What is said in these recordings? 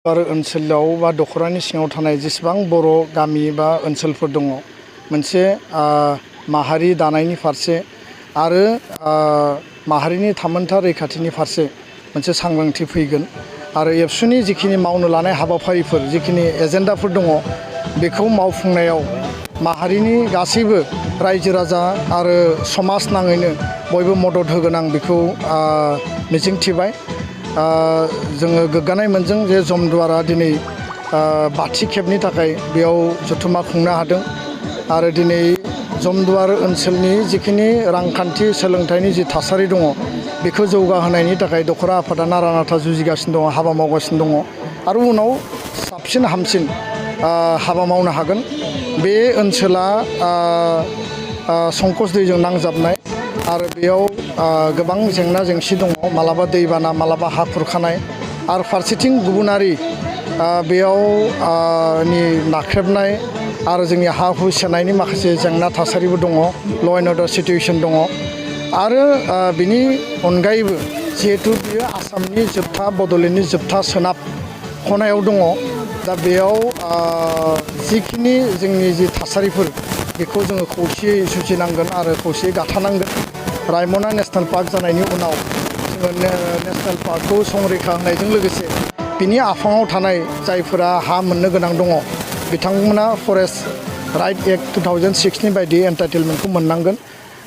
आरो ओनसोलाव बा दख'रानि सिङाव थानाय जेसेबां बर' गामि बा ओनसोलफोर दङ मोनसे माहारि दानायनि फारसे आरो माहारिनि थामोनथा रैखाथिनि फारसे मोनसे सांग्रांथि फैगोन आरो एबसुनि जिखिनि मावनो लानाय हाबाफारिफोर जिखिनि एजेन्डाफोर दङ बेखौ मावफुंनायाव माहारिनि गासैबो रायजो राजा आरो समाज नाङैनो बयबो मदद होगोन आं बेखौ मिजिंथिबाय। जोङो गोग्गानाय मोनदों जे जमदुवारा दिनै बाथि खेबनि थाखाय बेयाव जथुम्मा खुंनो हादों आरो दिनै जमदुवार ओनसोलनि जिखिनि रांखान्थि सोलोंथाइनि जि थासारि दङ बेखौ जौगाहोनायनि थाखाय दख'रा आफादा नारा नाथा जुजिगासिनो दङ, हाबा मावगासिनो दङ आरो उनाव साबसिन हामसिन हाबा मावनो हागोन। बे ओनसोला संकस दैजों नांजाबनाय आरो बेयाव गोबां जेंना जेंसि दङ, मालाबा दैबाना, मालाबा हा खुरखानाय आरो फारसेथिं गुबुनारि बेयाव नाख्रेबनाय आरो जोंनि हा हु सेनायनि माखासे जेंना थासारिबो दङ, ल' एन्ड अर्डार सिटुएसन दङ आरो बिनि अनगायैबो जिहेथु बियो आसामनि जोबथा बड'लेण्डनि जोबथा सोनाब खनायाव दङ, दा बेयाव जिखिनि जोंनि जि थासारिफोर बेखौ जोङो खौसेयै जुजिनांगोन आरो खौसेयै गाथानांगोन। रायमना नेसनेल पार्क जानायनि उनाव जोङो नेसनेल पार्कखौ संरैखा होनायजों लोगोसे बिनि आफाङाव थानाय जायफोरा हा मोननो गोनां दङ बिथांमोना फरेस्ट राइट एक्ट 2006नि बायदि एन्टाइटेलमेन्टखौ मोननांगोन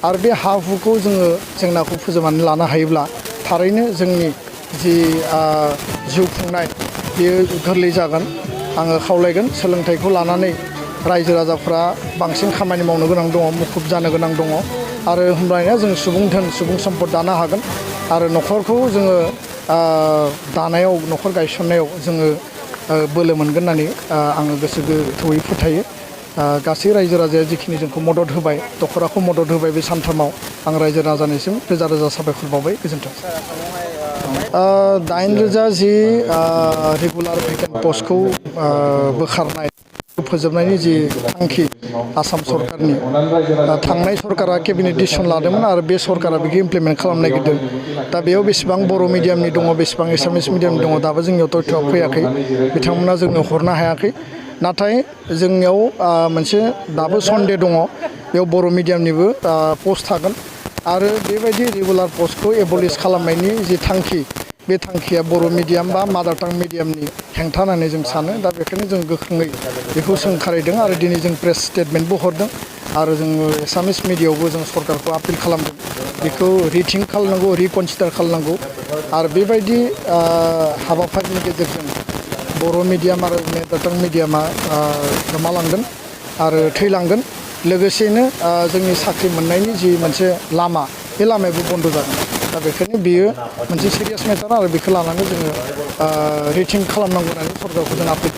आरो बे हा हुखौ जोङो जेंनाखौ फोजोबनानै लानो हायोब्ला थारैनो जोंनि जि जिउ खुंनाय बेयो गोरलै जागोन। आङो खावलायगोन सोलोंथाइखौ लानानै रायजो राजाफ्रा बांसिन खामानि मावनो गोनां दङ, मुखुब जानो गोनां दङ आरो होमब्लानिया जों सुबुं धोन सुबुं सम्पद दानो हागोन आरो न'खरखौ जोङो दानायाव, न'खर गायसननायाव जोङो बोलो मोनगोन होननानै आङो गोसो गोथौयै फोथायो। गासै रायजो राजाया जिखिनि जोंखौ मदद होबाय, दख'राखौ मदद होबाय बे सानथामाव आं रायजो राजानिसिम रोजा रोजा साबायखर बावबाय। गोजोन्थों। 8,000 जि रेगुलार भेकेन्ट पस्टखौ बोखारनाय फोजोबनायनि जि थांखि आसाम सरकारनि, थांनाय सरकारा केबिनेट डिसिसन लादोंमोन आरो बे सरकारा बेखौ इमप्लिमेन्ट खालामनो नागिरदों। दा बेयाव बेसेबां बर' मिडियामनि दङ, बेसेबां एसामिस मिडियामनि दङ दाबो जोंनियाव तथ्यआ फैयाखै, बिथांमोना जोंनो हरनो हायाखै। नाथाय जोंनियाव मोनसे दाबो सन्देह दङ, बेयाव बर' मिडियामनिबो पस्ट थागोन आरो बेबायदि रेगुलार पस्टखौ एबलिश खालामनायनि जि थांखि बे थांखिया बर' मिडियाम बा मादार टां मिडियामनि हेंथा होननानै जों सानो। दा बेखायनो जों गोख्रोङै बेखौ सोंखारिदों आरो दिनै जों प्रेस स्टेटमेन्टबो हरदों आरो जोङो एसामिस मिडियायावबो जों सरकारखौ आपिल खालामदों बेखौ रिथिंक खालामनांगौ, रिकनसिडार खालामनांगौ आरो बेबायदि हाबाफारिनि गेजेरजों बर' मिडियाम आरो मादार टां मिडियामा गोमालांगोन आरो थैलांगोन। लोगोसेनो जोंनि साख्रि मोननायनि जि मोनसे लामा, बे लामायाबो बन्द' जागोन। दा बेखायनो बियो मोनसे सिरियास मेटार आरो बेखौ लानानै जोङो रिथिंक खालामनांगौ होननानै सरकारखौ जों आपिल